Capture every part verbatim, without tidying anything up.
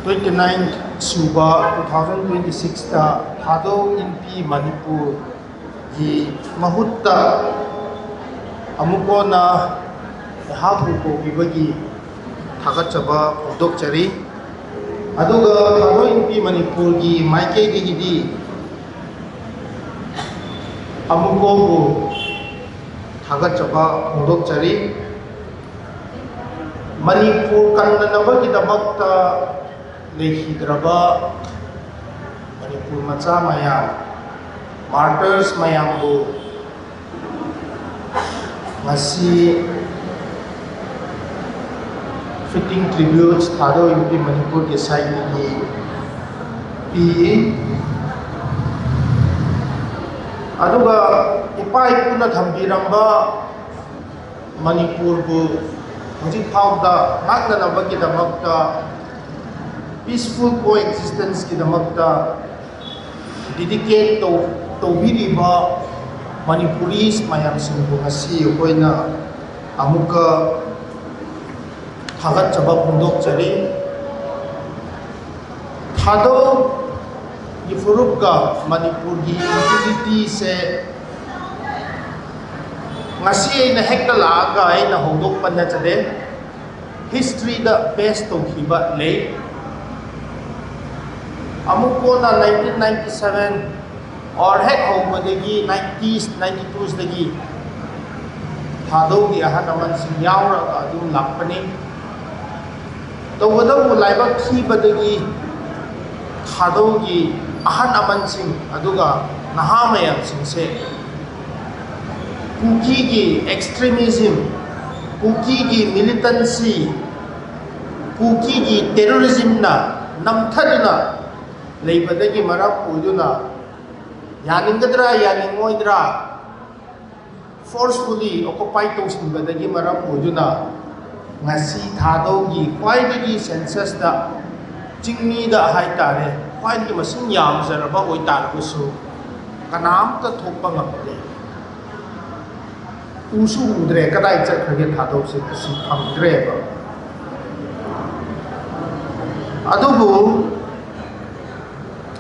Twenty nine ꯁꯨꯕ two thousand twenty sixꯇ ꯊꯥꯗꯧ ꯏꯟꯄꯤ ꯃꯅꯤꯄꯨꯔꯒꯤ ꯃꯍꯨꯠꯇ ꯑꯃꯨꯛ ꯍꯟꯅ ꯑꯩꯍꯥꯛꯄꯨ ꯀꯧꯕꯤꯕꯒꯤ ꯊꯥꯒꯠꯆꯕ ꯐꯣꯡꯗꯣꯛꯆꯔꯤ꯫ ꯑꯗꯨꯒ ꯊꯥꯗꯧ ꯏꯟꯄꯤ ꯃꯅꯤꯄꯨꯔꯒꯤ ꯃꯥꯏꯀꯩꯗꯒꯤꯗꯤ ꯑꯃꯨꯛ ꯍꯟꯅ ꯊꯥꯒꯠꯆꯕ ꯐꯣꯡꯗꯣꯛꯆꯔꯤ꯫ ꯃꯅꯤꯄꯨꯔ ꯀꯟꯅꯅꯕꯒꯤꯗꯃꯛꯇ ꯂꯩꯈꯤꯗ꯭ꯔꯕ ꯃꯅꯤꯄꯨꯔ ꯃꯆꯥ ꯃꯌꯥꯝ, martyrs ꯃꯌꯥꯝꯕꯨ ꯉꯁꯤ fitting tributes ꯊꯥꯗꯧ ꯏꯟꯄꯤ ꯃꯅꯤꯄꯨꯔꯒꯤ ꯁꯥꯏꯠꯇꯒꯤ ꯄꯤ꯫ ꯑꯗꯨꯒ ꯏꯄꯥ ꯏꯄꯨꯅ ꯊꯝꯕꯤꯔꯝꯕ ꯃꯅꯤꯄꯨꯔꯕꯨ ꯍꯧꯖꯤꯛ ꯐꯥꯎꯕꯗ ꯉꯥꯛꯅꯅꯕꯒꯤꯗꯃꯛꯇ, peaceful coexistenceꯀꯤꯗꯃꯛꯇ dedicate ꯇꯧ-, ꯇꯧꯕꯤꯔꯤꯕ Manipuris ꯃꯌꯥꯝꯁꯤꯡꯕꯨ ꯉꯁꯤ ꯑꯩꯈꯣꯏꯅ ꯑꯃꯨꯛꯀ ꯊꯥꯒꯠꯆꯕ ꯐꯣꯡꯗꯣꯛꯆꯔꯤ꯫ ꯊꯥꯗꯧꯒꯤ ꯐꯨꯔꯨꯞꯀ ꯃꯅꯤꯄꯨꯔꯒꯤ unity ꯁꯦ ꯉꯁꯤ ꯑꯩꯅ ꯍꯦꯛꯇ ꯂꯥꯛꯑꯒ ꯑꯩꯅ ꯍꯧꯗꯣꯛꯄ ꯅꯠꯆꯗꯦ꯫ Historyꯗ base ꯇꯧꯈꯤꯕ ꯂꯩ꯫ ꯑꯃꯨꯛ ꯀꯣꯟꯅ nineteen ninety seven or ꯍꯦꯛ ꯍꯧꯕꯗꯒꯤ nineties, ninety twosꯗꯒꯤ ꯊꯥꯗꯧꯒꯤ ꯑꯍꯜ ꯂꯃꯟꯁꯤꯡ ꯌꯥꯎꯔꯒ ꯑꯗꯨꯝ ꯂꯥꯛꯄꯅꯤ꯫ ꯇꯧꯕꯇꯕꯨ ꯂꯥꯏꯕꯛ ꯊꯤꯕꯗꯒꯤ ꯊꯥꯗꯧꯒꯤ ꯑꯍꯜ ꯂꯃꯟꯁꯤꯡ ꯑꯗꯨꯒ ꯅꯍꯥ ꯃꯌꯥꯝꯁꯤꯡꯁꯦ ꯀꯨꯀꯤꯒꯤ extremism, ꯀꯨꯀꯤꯒꯤ militancy, ꯀꯨꯀꯤꯒꯤ terrorismꯅ ꯅꯝꯊꯗꯨꯅ ꯂꯩꯕꯗꯒꯤ ꯃꯔꯝ ꯑꯣꯏꯗꯨꯅ ꯌꯥꯅꯤꯡꯒꯗ꯭ꯔꯥ ꯌꯥꯅꯤꯡꯉꯣꯏꯗ꯭ꯔꯥ forcefully occupy ꯇꯧꯁꯤꯟꯕꯗꯒꯤ ꯃꯔꯝ ꯑꯣꯏꯗꯨꯅ ꯉꯁꯤ ꯊꯥꯗꯧꯒꯤ ꯈ꯭ꯋꯥꯏꯗꯒꯤ censusꯇ ꯆꯤꯡꯃꯤꯗ ꯍꯥꯏꯇꯥꯔꯦ ꯈ꯭ꯋꯥꯏꯗꯒꯤ ꯃꯁꯤꯡ ꯌꯥꯝꯖꯔꯕ ꯑꯣꯏꯇꯥꯔꯒꯁꯨ ꯀꯅꯥꯝꯇ ꯊꯣꯛꯄ ꯉꯝꯗꯦ꯫ ꯎꯁꯨ ꯎꯗ꯭ꯔꯦ, ꯀꯗꯥꯏ ꯆꯠꯈ꯭ꯔꯒꯦ ꯊꯥꯗꯧꯁꯦ, ꯉꯁꯤ ꯐꯪꯗ꯭ꯔꯦꯕ꯫ ꯑꯗꯨꯕꯨ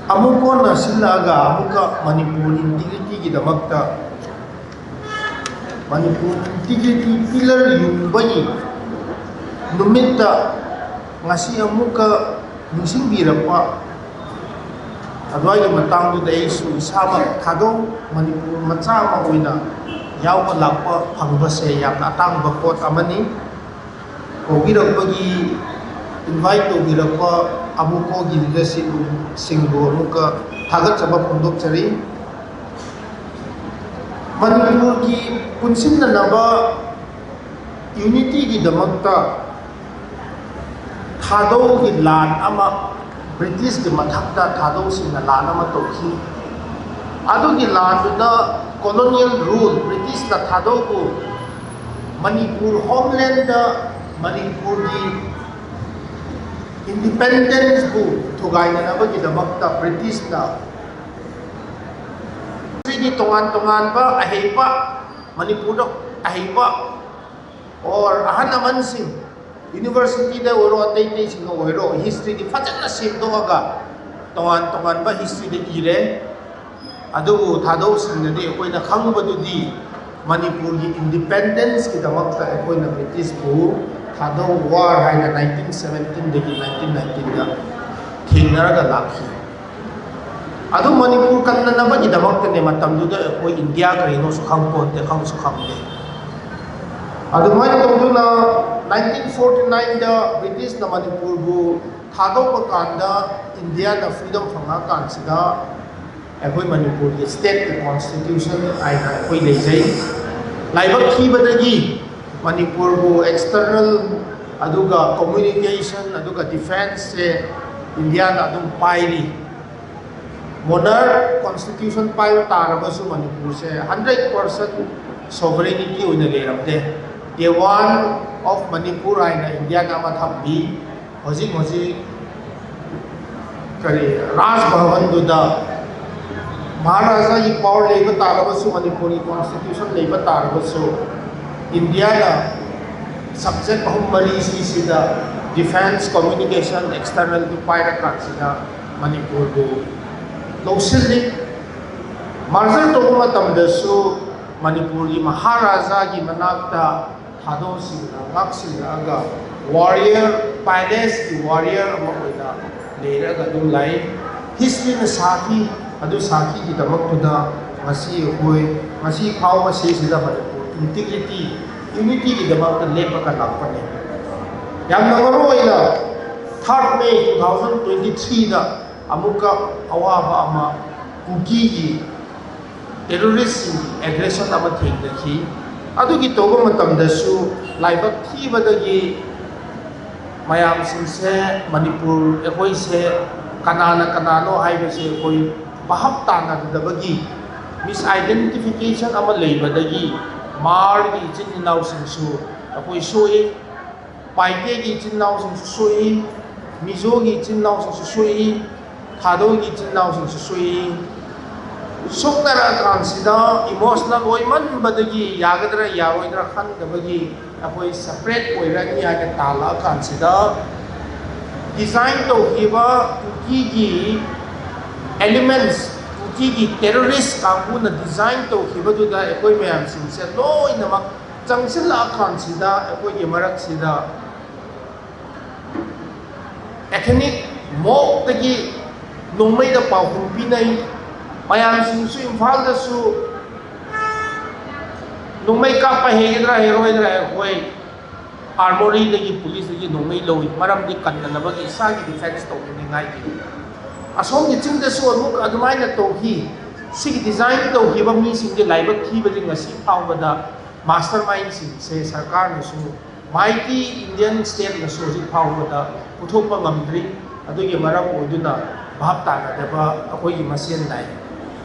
ꯑꯃꯨꯛ ꯀꯣꯟꯅ ꯁꯤꯜꯂꯛꯑꯒ ꯑꯃꯨꯛꯀ ꯃꯅꯤꯄꯨꯔ ꯏꯟꯇꯤꯒ꯭ꯔꯤꯇꯤꯒꯤꯗꯃꯛꯇ, ꯃꯅꯤꯄꯨꯔ ꯏꯟꯇꯤꯒ꯭ꯔꯤꯇꯤ ꯄꯤꯂꯔ ꯌꯨꯡꯕꯒꯤ ꯅꯨꯃꯤꯠꯇ ꯉꯁꯤ ꯑꯃꯨꯛꯀ ꯅꯤꯡꯁꯤꯡꯕꯤꯔꯛꯄ ꯑꯗꯨꯋꯥꯏꯒꯤ ꯃꯇꯥꯡꯗꯨꯗ ꯑꯩꯁꯨ ꯏꯁꯥꯃꯛ ꯊꯥꯗꯧ ꯃꯅꯤꯄꯨꯔ ꯃꯆꯥ ꯑꯃ ꯑꯣꯏꯅ ꯌꯥꯎꯕ ꯂꯥꯛꯄ ꯐꯪꯕꯁꯦ ꯌꯥꯝꯅ ꯑꯇꯥꯡꯕ ꯄꯣꯠ ꯑꯃꯅꯤ꯫ ꯀꯧꯕꯤꯔꯛꯄꯒꯤ, ꯏꯟꯚꯥꯏꯠ ꯇꯧꯕꯤꯔꯛꯄ ꯑꯃꯨꯛꯀꯣꯒꯤ ꯂꯤꯗꯔꯁꯤꯞꯁꯤꯡꯕꯨ ꯑꯃꯨꯛꯀ ꯊꯥꯒꯠꯆꯕ ꯐꯣꯡꯗꯣꯛꯆꯔꯤ꯫ ꯃꯅꯤꯄꯨꯔꯒꯤ ꯄꯨꯟꯁꯤꯟꯅꯅꯕ ꯌꯨꯅꯤꯇꯤꯒꯤꯗꯃꯛꯇ ꯊꯥꯗꯧꯒꯤ ꯂꯥꯟ ꯑꯃ, ꯕ꯭ꯔꯤꯇꯤꯁꯀꯤ ꯃꯊꯛꯇ ꯊꯥꯗꯧꯁꯤꯡꯅ ꯂꯥꯟ ꯑꯃ ꯇꯧꯈꯤ꯫ ꯑꯗꯨꯒꯤ ꯂꯥꯟꯗꯨꯗ colonial rule, ꯕ꯭ꯔꯤꯇꯤꯁꯅ ꯊꯥꯗꯧꯕꯨ ꯃꯅꯤꯄꯨꯔ ꯍꯣꯝꯂꯦꯟꯗ ꯃꯅꯤꯄꯨꯔꯒꯤ ꯏꯟꯗꯤꯄꯦꯟꯗꯦꯟꯁꯄꯨ ꯊꯨꯒꯥꯏꯅꯅꯕꯒꯤꯗꯃꯛꯇ ꯕ꯭ꯔꯤꯇꯤꯁꯅ ꯁꯤꯒꯤ ꯇꯣꯉꯥꯟ ꯇꯣꯉꯥꯟꯕ ꯑꯍꯩꯕ, ꯃꯅꯤꯄꯨꯔꯗ ꯑꯍꯩꯕ or ꯑꯍꯜ ꯂꯃꯟꯁꯤꯡ, ꯌꯨꯅꯤꯚꯔꯁꯤꯇꯤꯗ ꯑꯣꯏꯔꯣ, ꯑꯇꯩ ꯑꯇꯩꯁꯤꯡꯗ ꯑꯣꯏꯔꯣ, ꯍꯤꯁꯇ꯭ꯔꯤꯗꯤ ꯐꯖꯅ ꯁꯦꯝꯗꯣꯛꯑꯒ ꯇꯣꯉꯥꯟ ꯇꯣꯉꯥꯟꯕ ꯍꯤꯁꯇ꯭ꯔꯤꯗ ꯏꯔꯦ꯫ ꯑꯗꯨꯕꯨ ꯊꯥꯗꯧꯁꯤꯡꯅꯗꯤ ꯑꯩꯈꯣꯏꯅ ꯈꯪꯕꯗꯨꯗꯤ ꯃꯅꯤꯄꯨꯔꯒꯤ ꯏꯟꯗꯤꯄꯦꯟꯗꯦꯟꯁꯀꯤꯗꯃꯛꯇ ꯑꯩꯈꯣꯏꯅ ꯕ꯭ꯔꯤꯇꯤꯁꯄꯨ ꯊꯥꯗꯧ ꯋꯥꯔ ꯍꯥꯏꯅ ꯅꯥꯏꯟꯇꯤꯟ ꯁꯕꯦꯟꯇꯤꯟꯗꯒꯤ ꯅꯥꯏꯟꯇꯤꯟ ꯅꯥꯏꯟꯇꯤꯟꯗ ꯊꯦꯡꯅꯔꯒ ꯂꯥꯛꯈꯤ꯫ ꯑꯗꯨ ꯃꯅꯤꯄꯨꯔ ꯀꯟꯅꯅꯕꯒꯤꯗꯃꯛꯇꯅꯦ꯫ ꯃꯇꯝꯗꯨꯗ ꯑꯩꯈꯣꯏ ꯏꯟꯗꯤꯌꯥ ꯀꯔꯤꯅꯣꯁꯨ ꯈꯪꯄꯣꯟꯇꯦ, ꯈꯪꯁꯨ ꯈꯪꯗꯦ꯫ ꯑꯗꯨꯃꯥꯏꯅ ꯇꯧꯗꯨꯅ ꯅꯥꯏꯟꯇꯤꯟ ꯐꯣꯔꯇꯤ ꯅꯥꯏꯟꯗ ꯕ꯭ꯔꯤꯇꯤꯁꯅ ꯃꯅꯤꯄꯨꯔꯕꯨ ꯊꯥꯗꯣꯛꯄ ꯀꯥꯟꯗ ꯏꯟꯗꯤꯌꯥꯅ ꯐ꯭ꯔꯤꯗꯝ ꯐꯪꯉꯀꯥꯟꯁꯤꯗ ꯑꯩꯈꯣꯏ ꯃꯅꯤꯄꯨꯔꯒꯤ ꯁ꯭ꯇꯦꯠꯀꯤ ꯀꯣꯟꯁꯇꯤꯇ꯭ꯌꯨꯁꯟ ꯍꯥꯏꯅ ꯑꯩꯈꯣꯏ ꯂꯩꯖꯩ꯫ ꯂꯥꯏꯕꯛ ꯊꯤꯕꯗꯒꯤ ꯃꯅꯤꯄꯨꯔꯕꯨ ꯑꯦꯛꯁꯇꯔꯅꯦꯜ ꯑꯗꯨꯒ ꯀꯝꯃ꯭ꯌꯨꯅꯤꯀꯦꯁꯟ ꯑꯗꯨꯒ ꯗꯤꯐꯦꯟꯁꯁꯦ ꯏꯟꯗꯤꯌꯥꯅ ꯑꯗꯨꯝ ꯄꯥꯏꯔꯤ꯫ ꯃꯣꯅꯥꯔꯛ ꯀꯣꯟꯁꯇꯤꯇ꯭ꯌꯨꯁꯟ ꯄꯥꯏꯕ ꯇꯥꯔꯕꯁꯨ ꯃꯅꯤꯄꯨꯔꯁꯦ ꯍꯟꯗ꯭ꯔꯦꯠ ꯄꯥꯔꯁꯦꯟ ꯁꯣꯚꯔꯦꯅꯤꯇꯤ ꯑꯣꯏꯅ ꯂꯩꯔꯝꯗꯦ꯫ Dewan of Manipur ꯍꯥꯏꯅ ꯏꯟꯗꯤꯌꯥꯅ ꯑꯃ ꯊꯝꯕꯤ꯫ ꯍꯧꯖꯤꯛ ꯍꯧꯖꯤꯛ ꯀꯔꯤ, ꯔꯥꯖ ꯚꯕꯟꯗꯨꯗ ꯃꯍꯥꯔꯥꯖꯥꯒꯤ ꯄꯥꯋꯔ ꯂꯩꯕ ꯇꯥꯔꯕꯁꯨ, ꯃꯅꯤꯄꯨꯔꯒꯤ ꯀꯣꯟꯁꯇꯤꯇ꯭ꯌꯨꯁꯟ ꯂꯩꯕ ꯇꯥꯔꯕꯁꯨ, ꯏꯟꯗꯤꯌꯥꯅ ꯁꯕꯖꯦꯛ ꯑꯍꯨꯝ ꯃꯔꯤꯁꯤꯁꯤꯗ Defence, Communication, Externalꯗꯨ ꯄꯥꯏꯔꯀꯥꯟꯁꯤꯗ ꯃꯅꯤꯄꯨꯔꯕꯨ ꯂꯧꯁꯤꯜꯂꯤ꯫ Merger ꯇꯧꯕ ꯃꯇꯝꯗꯁꯨ ꯃꯅꯤꯄꯨꯔꯒꯤ ꯃꯍꯥꯔꯥꯖꯥꯒꯤ ꯃꯅꯥꯛꯇ ꯊꯥꯗꯣꯁꯤꯡꯅ ꯉꯥꯛꯁꯤꯜꯂꯛꯑꯒ warrior, palaceꯀꯤ warrior ꯑꯃ ꯑꯣꯏꯅ ꯂꯩꯔꯒ ꯑꯗꯨꯝ ꯂꯥꯛꯏ꯫ Historyꯅ ꯁꯥꯈꯤ, ꯑꯗꯨ ꯁꯥꯈꯤꯒꯤꯗꯃꯛꯇꯨꯗ ꯉꯁꯤ ꯑꯩꯈꯣꯏ ꯉꯁꯤ ꯐꯥꯎꯕ ꯁꯤꯁꯤꯗ ꯃꯅꯤꯄꯨꯔ integrity, unityꯒꯤꯗꯃꯛꯇ ꯂꯦꯞꯄꯒ ꯂꯥꯛꯄꯅꯤ꯫ ꯌꯥꯝꯅ ꯃꯔꯨ ꯑꯣꯏꯅ third May two thousand twenty threeꯗ ꯑꯃꯨꯛꯀ ꯑꯋꯥꯕ ꯑꯃ ꯀꯨꯀꯤꯒꯤ terroristꯁꯤꯡꯒꯤ aggression ꯑꯃ ꯊꯦꯡꯅꯈꯤ꯫ ꯑꯗꯨꯒꯤ ꯇꯧꯕ ꯃꯇꯝꯗꯁꯨ ꯂꯥꯏꯕꯛ ꯊꯤꯕꯗꯒꯤ ꯃꯌꯥꯝꯁꯤꯡꯁꯦ, ꯃꯅꯤꯄꯨꯔ ꯑꯩꯈꯣꯏꯁꯦ ꯀꯅꯥꯅ ꯀꯅꯥꯅꯣ ꯍꯥꯏꯕꯁꯦ ꯑꯩꯈꯣꯏ ꯚꯥꯞ ꯇꯥꯅꯗꯕꯒꯤ misidentification ꯑꯃ ꯂꯩꯕꯗꯒꯤ ꯃꯥꯔꯒꯤ ꯏꯆꯤꯟ ꯏꯅꯥꯎꯁꯤꯡꯁꯨ ꯑꯩꯈꯣꯏ ꯁꯣꯛꯏ, ꯄꯥꯏꯇꯦꯒꯤ ꯏꯆꯤꯟ ꯏꯅꯥꯎꯁꯤꯡꯁꯨ ꯁꯣꯛꯏ, ꯃꯤꯖꯣꯒꯤ ꯏꯆꯤꯟ ꯏꯅꯥꯎꯁꯤꯡꯁꯨ ꯁꯣꯛꯏ, ꯊꯥꯗꯣꯏꯒꯤ ꯏꯆꯤꯟ ꯏꯅꯥꯎꯁꯤꯡꯁꯨ ꯁꯣꯛꯏ꯫ ꯁꯣꯛꯅꯔꯛꯑꯀꯥꯟꯁꯤꯗ emotional ꯑꯣꯏꯃꯟꯕꯗꯒꯤ ꯌꯥꯒꯗ꯭ꯔꯥ ꯌꯥꯔꯣꯏꯗ꯭ꯔꯥ ꯈꯪꯗꯕꯒꯤ ꯑꯩꯈꯣꯏ separate ꯑꯣꯏꯔꯅꯤ ꯍꯥꯏꯅ ꯇꯥꯜꯂꯛꯑꯀꯥꯟꯁꯤꯗ design ꯇꯧꯈꯤꯕ ꯀꯨꯀꯤꯒꯤ elements, ꯀꯨꯀꯤꯒꯤ terrorist ꯀꯥꯡꯕꯨꯅ design ꯇꯧꯈꯤꯕꯗꯨꯗ ꯑꯩꯈꯣꯏ ꯃꯌꯥꯝꯁꯤꯡꯁꯦ ꯂꯣꯏꯅꯃꯛ ꯆꯪꯁꯤꯜꯂꯛꯑꯀꯥꯟꯁꯤꯗ ꯑꯩꯈꯣꯏꯒꯤ ꯃꯔꯛꯁꯤꯗ ethnic mob ꯇꯒꯤ ꯅꯣꯡꯃꯩꯗ ꯄꯥꯎꯈꯨꯝ ꯄꯤꯅꯩ꯫ ꯃꯌꯥꯝꯁꯤꯡꯁꯨ ꯏꯝꯐꯥꯜꯗꯁꯨ ꯅꯣꯡꯃꯩ ꯀꯥꯞꯄ ꯍꯩꯒꯗ꯭ꯔꯥ ꯍꯩꯔꯣꯏꯗ꯭ꯔꯥ ꯑꯩꯈꯣꯏ armoury ꯗꯒꯤ, police ꯇꯒꯤ ꯅꯣꯡꯃꯩ ꯂꯧꯏ, ꯃꯔꯝꯗꯤ ꯀꯟꯅꯅꯕꯒꯤ, ꯏꯁꯥꯒꯤ defence ꯇꯧꯅꯤꯡꯉꯥꯏꯒꯤ꯫ ꯑꯁꯣꯝꯒꯤ ꯆꯤꯡꯗꯁꯨ ꯑꯃꯨꯛ ꯑꯗꯨꯃꯥꯏꯅ ꯇꯧꯈꯤ꯫ ꯁꯤꯒꯤ design ꯇꯧꯈꯤꯕ ꯃꯤꯁꯤꯡꯗꯤ ꯂꯥꯏꯕꯛ ꯊꯤꯕꯗꯤ ꯉꯁꯤ ꯐꯥꯎꯕꯗ mastermind ꯁꯤꯡꯁꯦ ꯁꯔꯀꯥꯔꯅꯁꯨ, mighty Indian state ꯅꯁꯨ ꯍꯧꯖꯤꯛ ꯐꯥꯎꯕꯗ ꯄꯨꯊꯣꯛꯄ ꯉꯝꯗ꯭ꯔꯤ꯫ ꯑꯗꯨꯒꯤ ꯃꯔꯝ ꯑꯣꯏꯗꯨꯅ ꯚꯥꯞ ꯇꯥꯅꯗꯕ ꯑꯩꯈꯣꯏꯒꯤ ꯃꯁꯦꯟ ꯂꯩ꯫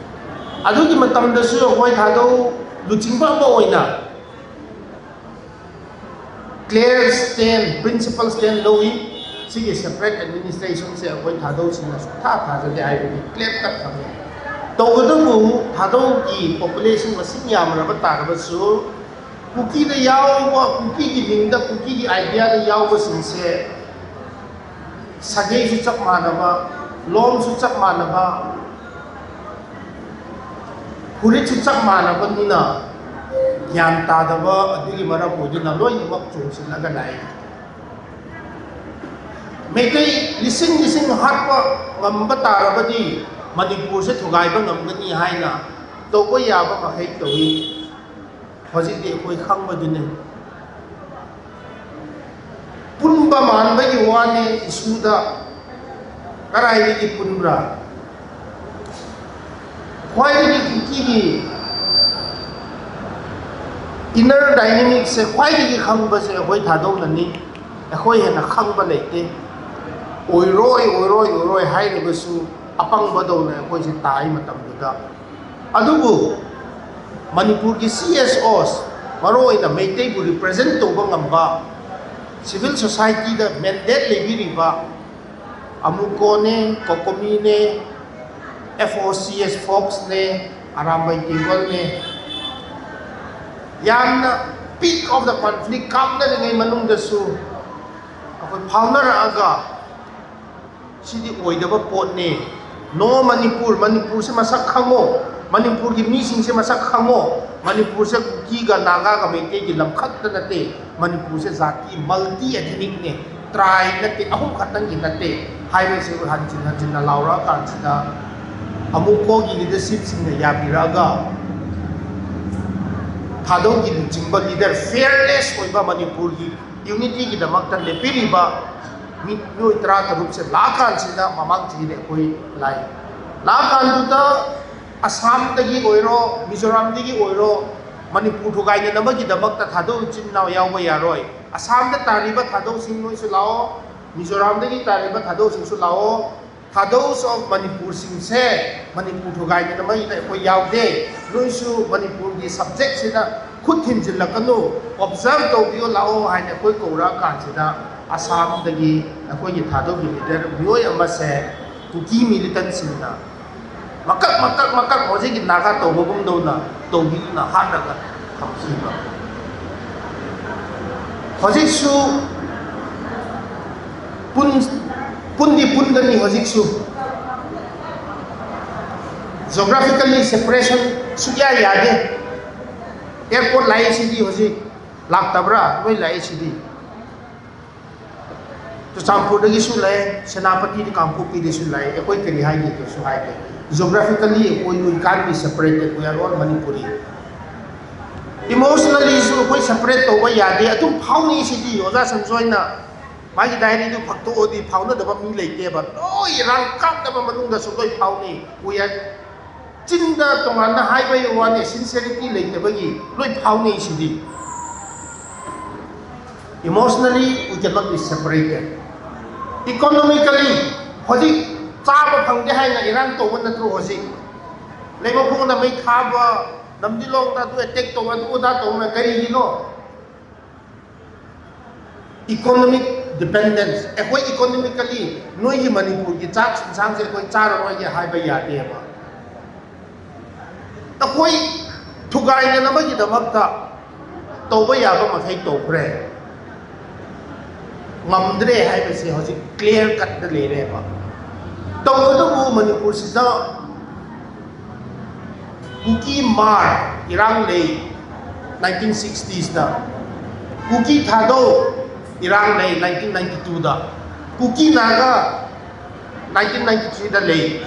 ꯑꯗꯨꯒꯤ ꯃꯇꯝꯗꯁꯨ ꯑꯩꯈꯣꯏ ꯊꯥꯗꯧ ꯂꯨꯆꯤꯡꯕ ꯑꯃ ꯑꯣꯏꯅ clear stand, principle stand ꯂꯧꯏ꯫ ꯁꯤꯒꯤ separate administration ꯁꯦ ꯑꯩꯈꯣꯏ ꯊꯥꯗꯧꯁꯤꯡꯅ ꯁꯨꯡꯊꯥ ꯊꯥꯖꯗꯦ, ꯍꯥꯏꯕꯗꯤ clear cut ꯊꯝꯃꯤ꯫ ꯇꯧꯕꯇꯕꯨ ꯊꯥꯗꯧꯒꯤ population ꯃꯁꯤꯡ ꯌꯥꯝꯂꯕ ꯇꯥꯔꯕꯁꯨ ꯀꯨꯀꯤꯗ ꯌꯥꯎꯕ, ꯀꯨꯀꯤꯒꯤ ꯃꯤꯡꯗ, ꯀꯨꯀꯤꯒꯤ idea ꯗ ꯌꯥꯎꯕꯁꯤꯡꯁꯦ ꯁꯥꯒꯩꯁꯨ ꯆꯞ ꯃꯥꯟꯅꯕ, ꯂꯣꯟꯁꯨ ꯆꯞ ꯃꯥꯟꯅꯕ, ꯐꯨꯔꯤꯠꯁꯨ ꯆꯞ ꯃꯥꯟꯅꯕꯅꯤꯅ ꯒ꯭ꯌꯥꯟ ꯇꯥꯗꯕ ꯑꯗꯨꯒꯤ ꯃꯔꯝ ꯑꯣꯏꯗꯨꯅ ꯂꯣꯏꯅꯃꯛ ꯆꯣꯡꯁꯤꯜꯂꯒ ꯂꯥꯛꯏ꯫ ꯃꯩꯇꯩ ꯂꯤꯁꯤꯡ ꯂꯤꯁꯤꯡ ꯍꯥꯠꯄ ꯉꯝꯕ ꯇꯥꯔꯕꯗꯤ ꯃꯅꯤꯄꯨꯔꯁꯦ ꯊꯨꯒꯥꯏꯕ ꯉꯝꯒꯅꯤ ꯍꯥꯏꯅ ꯇꯧꯕ ꯌꯥꯕ ꯃꯈꯩ ꯇꯧꯏ꯫ ꯍꯧꯖꯤꯛꯇꯤ ꯑꯩꯈꯣꯏ ꯈꯪꯕꯗꯨꯅꯤ꯫ ꯄꯨꯟꯕ ꯃꯥꯟꯕꯒꯤ ꯋꯥꯅꯤ ꯏꯁꯨꯗ꯫ ꯀꯗꯥꯏꯗꯒꯤ ꯄꯨꯟꯕ꯭ꯔꯥ? ꯈ꯭ꯋꯥꯏꯗꯒꯤ ꯀꯨꯀꯤꯒꯤ inner dynamics ꯁꯦ ꯈ꯭ꯋꯥꯏꯗꯒꯤ ꯈꯪꯕꯁꯦ ꯑꯩꯈꯣꯏ ꯊꯥꯗꯧꯅꯅꯤ꯫ ꯑꯩꯈꯣꯏ ꯍꯦꯟꯅ ꯈꯪꯕ ꯂꯩꯇꯦ꯫ ꯑꯣꯏꯔꯣꯏ, ꯑꯣꯏꯔꯣꯏ, ꯑꯣꯏꯔꯣꯏ ꯍꯥꯏꯔꯒꯁꯨ ꯑꯄꯪꯕꯗꯧꯅ ꯑꯩꯈꯣꯏꯁꯦ ꯇꯥꯏ ꯃꯇꯝꯗꯨꯗ꯫ ꯑꯗꯨꯕꯨ ꯃꯅꯤꯄꯨꯔꯒꯤ C S Os, ꯃꯔꯨꯑꯣꯏꯅ ꯃꯩꯇꯩꯕꯨ represent ꯇꯧꯕ ꯉꯝꯕ, civil society ꯗ mandate ꯂꯩꯕꯤꯔꯤꯕ ꯑꯃꯨꯀꯣꯅꯦ, ꯀꯣꯀꯣꯃꯤꯅꯦ, F O C S Fox ꯅꯦ, ꯑꯔꯥꯝꯕꯥꯏ ꯇꯦꯡꯒꯣꯜꯅꯦ, ꯌꯥꯝꯅ peak of the conflict ꯀꯥꯞꯅꯔꯤꯉꯩ ꯃꯅꯨꯡꯗꯁꯨ ꯑꯩꯈꯣꯏ ꯐꯥꯎꯅꯔꯛꯑꯒ, ꯁꯤꯗꯤ ꯑꯣꯏꯗꯕ ꯄꯣꯠꯅꯦ, no ꯃꯅꯤꯄꯨꯔ, ꯃꯅꯤꯄꯨꯔꯁꯦ ꯃꯁꯛ ꯈꯪꯉꯣ, ꯃꯅꯤꯄꯨꯔꯒꯤ ꯃꯤꯁꯤꯡꯁꯦ ꯃꯁꯛ ꯈꯪꯉꯣ, ꯃꯅꯤꯄꯨꯔꯁꯦ ꯀꯨꯀꯤꯒ ꯅꯥꯒꯥꯒ ꯃꯩꯇꯩꯒꯤ ꯂꯝ ꯈꯛꯇ ꯅꯠꯇꯦ, ꯃꯅꯤꯄꯨꯔꯁꯦ ꯖꯥꯇꯤ multi ethnic ꯅꯦ, tribe ꯅꯠꯇꯦ, ꯑꯍꯨꯝ ꯈꯛꯇꯪꯒꯤ ꯅꯠꯇꯦ ꯍꯥꯏꯕꯁꯤ ꯍꯟꯖꯤꯟ ꯍꯟꯖꯤꯟꯅ ꯂꯥꯎꯔꯛꯑꯀꯥꯟꯁꯤꯗ ꯑꯃꯨꯛ ꯀꯣꯒꯤ leadership ꯁꯤꯡꯅ ꯌꯥꯕꯤꯔꯛꯑꯒ ꯊꯥꯗꯧꯒꯤ ꯂꯨꯆꯤꯡꯕ leader, fearless ꯑꯣꯏꯕ ꯃꯅꯤꯄꯨꯔꯒꯤ unity ꯒꯤꯗꯃꯛꯇ ꯂꯦꯞꯄꯤꯔꯤꯕ ꯃꯤꯑꯣꯏ ꯇꯔꯥ ꯇꯔꯨꯛꯁꯦ ꯂꯥꯛꯑꯀꯥꯟꯁꯤꯗ ꯃꯃꯥꯡ ꯆꯍꯤꯗ ꯑꯩꯈꯣꯏ ꯂꯥꯛꯏ꯫ ꯂꯥꯛꯑꯀꯥꯟꯗꯨꯗ ꯑꯁꯥꯝꯗꯒꯤ ꯑꯣꯏꯔꯣ, ꯃꯤꯖꯣꯔꯥꯝꯗꯒꯤ ꯑꯣꯏꯔꯣ, ꯃꯅꯤꯄꯨꯔ ꯊꯨꯒꯥꯏꯅꯅꯕꯒꯤꯗꯃꯛꯇ ꯊꯥꯗꯧ ꯏꯆꯤꯟ ꯏꯅꯥꯎ ꯌꯥꯎꯕ ꯌꯥꯔꯣꯏ꯫ ꯑꯁꯥꯝꯗ ꯇꯥꯔꯤꯕ ꯊꯥꯗꯧꯁꯤꯡ ꯅꯣꯏꯁꯨ ꯂꯥꯛꯑꯣ, ꯃꯤꯖꯣꯔꯥꯝꯗꯒꯤ ꯇꯥꯔꯤꯕ ꯊꯥꯗꯧꯁꯤꯡꯁꯨ ꯂꯥꯛꯑꯣ꯫ Thados of ꯃꯅꯤꯄꯨꯔꯁꯤꯡꯁꯦ ꯃꯅꯤꯄꯨꯔ ꯊꯨꯒꯥꯏꯅꯅꯕꯒꯤꯗ ꯑꯩꯈꯣꯏ ꯌꯥꯎꯗꯦ꯫ ꯅꯣꯏꯁꯨ ꯃꯅꯤꯄꯨꯔꯒꯤ subject ꯁꯤꯗ ꯈꯨꯠ ꯊꯤꯟꯖꯤꯜꯂꯛꯀꯅꯨ, observe ꯇꯧꯕꯤꯌꯣ ꯂꯥꯛꯑꯣ ꯍꯥꯏꯅ ꯑꯩꯈꯣꯏ ꯀꯧꯔꯛꯑꯀꯥꯟꯁꯤꯗ ꯑꯁꯥꯝꯗꯒꯤ ꯑꯩꯈꯣꯏꯒꯤ ꯊꯥꯗꯧꯒꯤ leader ꯃꯤꯑꯣꯏ ꯑꯃꯁꯦ ꯀꯨꯀꯤ militant ꯁꯤꯡꯅ ꯃꯀꯛ ꯃꯀꯛ ꯃꯀꯛ ꯍꯧꯖꯤꯛꯀꯤ ꯅꯥꯒꯥ ꯇꯧꯕꯒꯨꯝꯗꯧꯅ ꯇꯧꯕꯤꯗꯨꯅ ꯍꯥꯠꯂꯒ ꯊꯝꯈꯤꯕ꯫ ꯍꯧꯖꯤꯛꯁꯨ ꯄꯨꯟ-, ꯄꯨꯟꯗꯤ ꯄꯨꯟꯒꯅꯤ ꯍꯧꯖꯤꯛꯁꯨ꯫ Geographically separation ꯁꯨꯛꯌꯥ ꯌꯥꯗꯦ꯫ Airport ꯂꯥꯛꯏꯁꯤꯗꯤ ꯍꯧꯖꯤꯛ ꯂꯥꯛꯇꯕ꯭ꯔꯥ? ꯂꯣꯏ ꯂꯥꯛꯏꯁꯤꯗꯤ꯫ ꯆꯨꯔꯆꯥꯟꯄꯨꯔꯗꯒꯤꯁꯨ ꯂꯥꯛꯑꯦ, ꯁꯦꯅꯥꯄꯇꯤꯗ, ꯀꯥꯡꯄꯣꯛꯄꯤꯗꯁꯨ ꯂꯥꯛꯑꯦ꯫ ꯑꯩꯈꯣꯏ ꯀꯔꯤ ꯍꯥꯏꯒꯦ ꯀꯩꯁꯨ ꯍꯥꯏꯗꯦ꯫ Geographically ꯑꯩꯈꯣꯏ, we can't be separated, we are all Manipuri꯫ Emotionally ꯁꯨ ꯑꯩꯈꯣꯏ separate ꯇꯧꯕ ꯌꯥꯗꯦ꯫ ꯑꯗꯨꯝ ꯐꯥꯎꯅꯩꯁꯤꯗꯤ꯫ ꯑꯣꯖꯥ ꯁꯟꯖꯣꯏꯅ ꯃꯥꯒꯤ diary ꯗꯨ ꯐꯥꯛꯇꯣꯛꯑꯗꯤ ꯐꯥꯎꯅꯗꯕ ꯃꯤ ꯂꯩꯇꯦꯕ꯫ ꯂꯣꯏ ꯏꯔꯥꯡ ꯀꯥꯞꯅꯕ ꯃꯅꯨꯡꯗꯁꯨ ꯂꯣꯏ ꯐꯥꯎꯅꯩ꯫ We are, ꯆꯤꯟꯗ ꯇꯣꯉꯥꯟꯅ ꯍꯥꯏꯕꯒꯤ ꯋꯥꯅꯤ, sincerity ꯂꯩꯇꯕꯒꯤ ꯂꯣꯏ ꯐꯥꯎꯅꯩꯁꯤꯗꯤ꯫ Emotionally we cannot be separated꯫ Economically ꯍꯧꯖꯤꯛ ꯆꯥꯕ ꯐꯪꯗꯦ ꯍꯥꯏꯅ ꯏꯔꯥꯡ ꯇꯧꯕ ꯅꯠꯇ꯭ꯔꯣ? ꯍꯧꯖꯤꯛ ꯂꯩꯃꯈꯣꯡꯗ ꯃꯩ ꯊꯥꯕ, ꯂꯝꯗꯤꯂꯣꯡꯗ ꯑꯗꯨ attack ꯇꯧꯕ, ꯑꯗꯨ ꯑꯗꯥ ꯇꯧꯕ ꯀꯔꯤꯒꯤꯅꯣ? Economic dependence꯫ ꯑꯩꯈꯣꯏ economically ꯅꯣꯏꯒꯤ ꯃꯅꯤꯄꯨꯔꯒꯤ ꯆꯥꯛ ꯏꯟꯁꯥꯡꯁꯦ ꯑꯩꯈꯣꯏ ꯆꯥꯔꯔꯣꯏꯒꯦ ꯍꯥꯏꯕ ꯌꯥꯗꯦꯕ꯫ ꯑꯩꯈꯣꯏ ꯊꯨꯒꯥꯏꯅꯅꯕꯒꯤꯗꯃꯛꯇ ꯇꯧꯕ ꯌꯥꯕ ꯃꯈꯩ ꯇꯧꯈ꯭ꯔꯦ꯫ ꯉꯝꯗ꯭ꯔꯦ ꯍꯥꯏꯕꯁꯦ ꯍꯧꯖꯤꯛ clear cut ꯇ ꯂꯩꯔꯦꯕ꯫ ꯇꯧꯕꯇꯕꯨ ꯃꯅꯤꯄꯨꯔꯁꯤꯗ ꯀꯨꯀꯤ ꯃꯥꯔ ꯏꯔꯥꯡ ꯂꯩ nineteen sixties ꯇ, ꯀꯨꯀꯤ ꯊꯥꯗꯧ ꯏꯔꯥꯡ ꯂꯩ nineteen ninety two ꯗ, ꯀꯨꯀꯤ ꯅꯥꯒꯥ nineteen ninety three ꯗ ꯂꯩ,